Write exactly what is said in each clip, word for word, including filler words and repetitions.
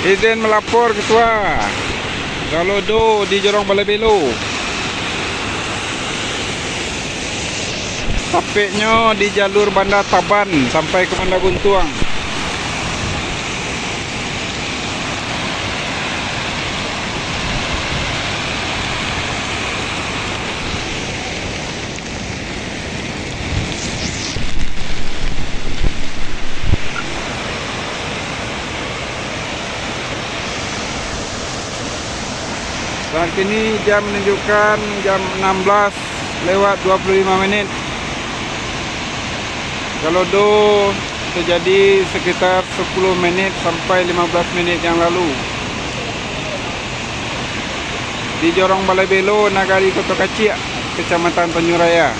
Izin melapor, Ketua. Galodo di Jorong Balai Belo. Tapeknyo di jalur Banda Taban sampai ka Banda Guntuang. Saat kini jam menunjukkan jam enam belas lewat dua puluh lima menit. Galodo terjadi sekitar sepuluh menit sampai lima belas menit yang lalu di Jorong Balai Belo, Nagari Koto Kaciak, Kecamatan Tanjung Raya.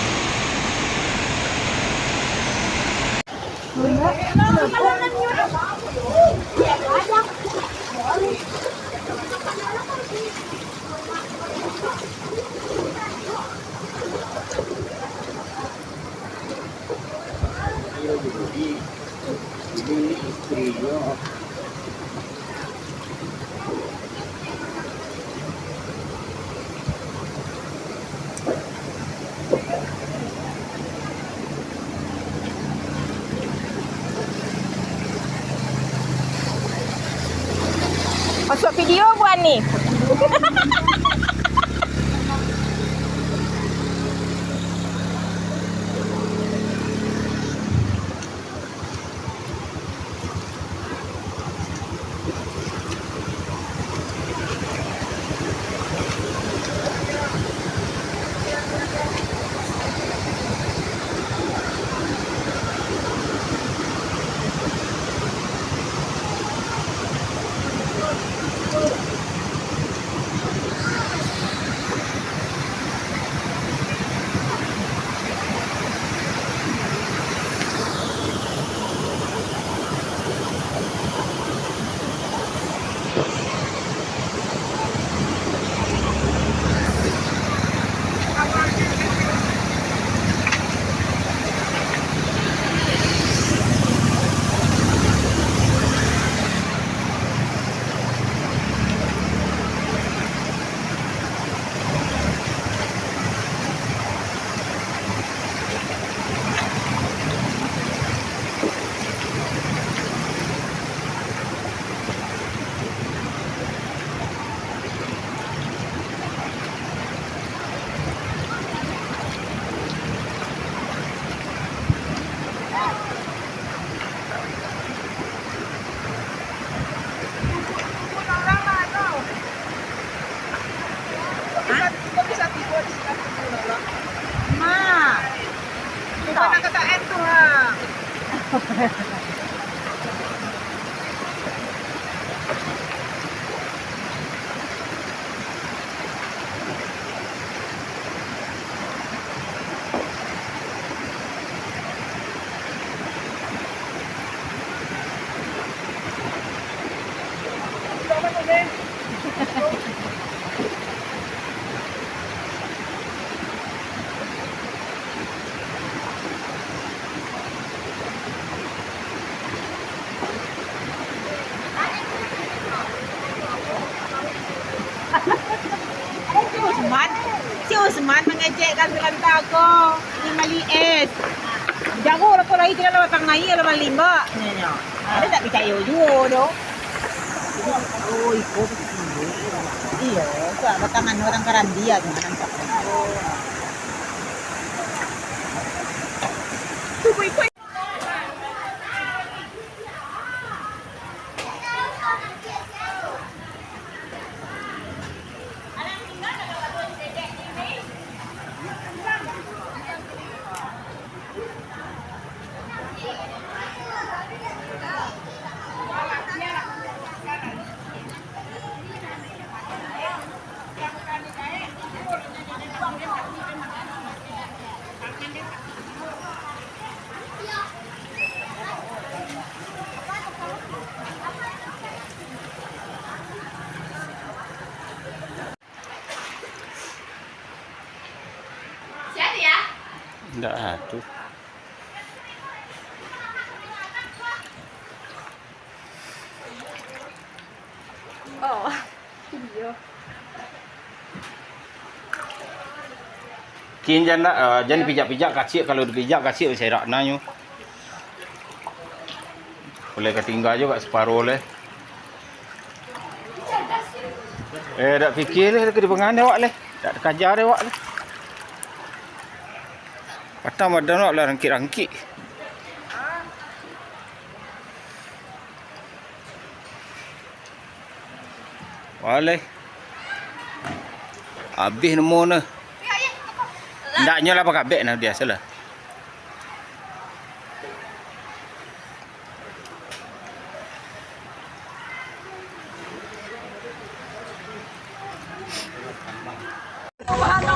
Masuk video buat ni. Si Usman, si Usman mangecekkan salanta ko, di Mali Es. Jago lah ko lai kiro lah batang aia lah malimbak, nyo, nyo. Ado tak picayo juo doh. Oh, iko. Iyo, tu lah batang anu, batang karambia tu nampak. Tu ko iko. Indak ado. Oh, iyo. Kin jan dak, ah, jan dipijak-pijak, kasiak, kalau dipijak kasiak baserak nah nyo. Uleh ka tingga juo agak saparo leh. Eh, dak pikia leh, ka dipangan dek awak leh. Dak takaja dek awak leh. Patang badan awak lah rangkik-rangkik. Waleh. Abih namo ne. Ndaknyo lah bakabek nah, biasolah.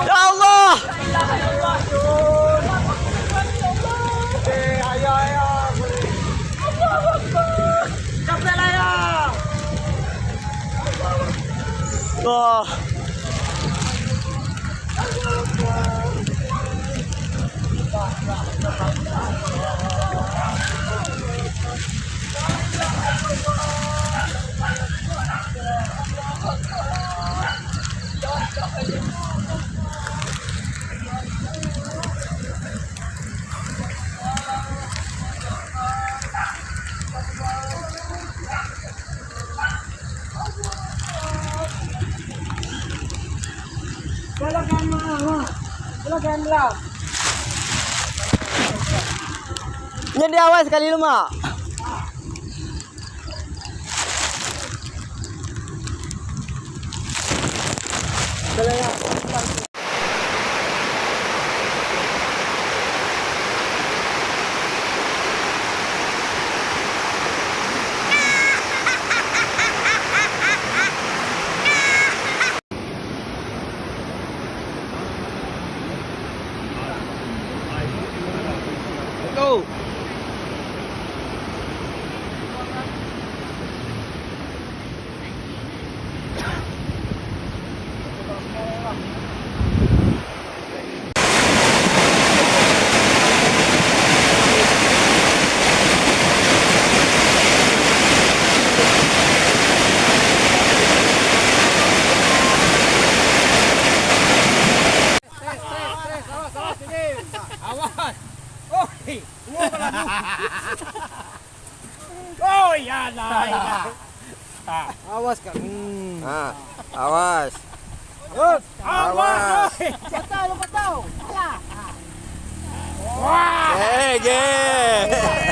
Ya Allah! Allah! Jadi awal sakali lu, Mak. Awas. Oi, dua belah dulu. Oh, iyalah, iyalah. Ah. Awas, Kak. Hmm. Ha, awas. Awas. Awas. Patah lu, patah. Alah. Wah. Geh, geh.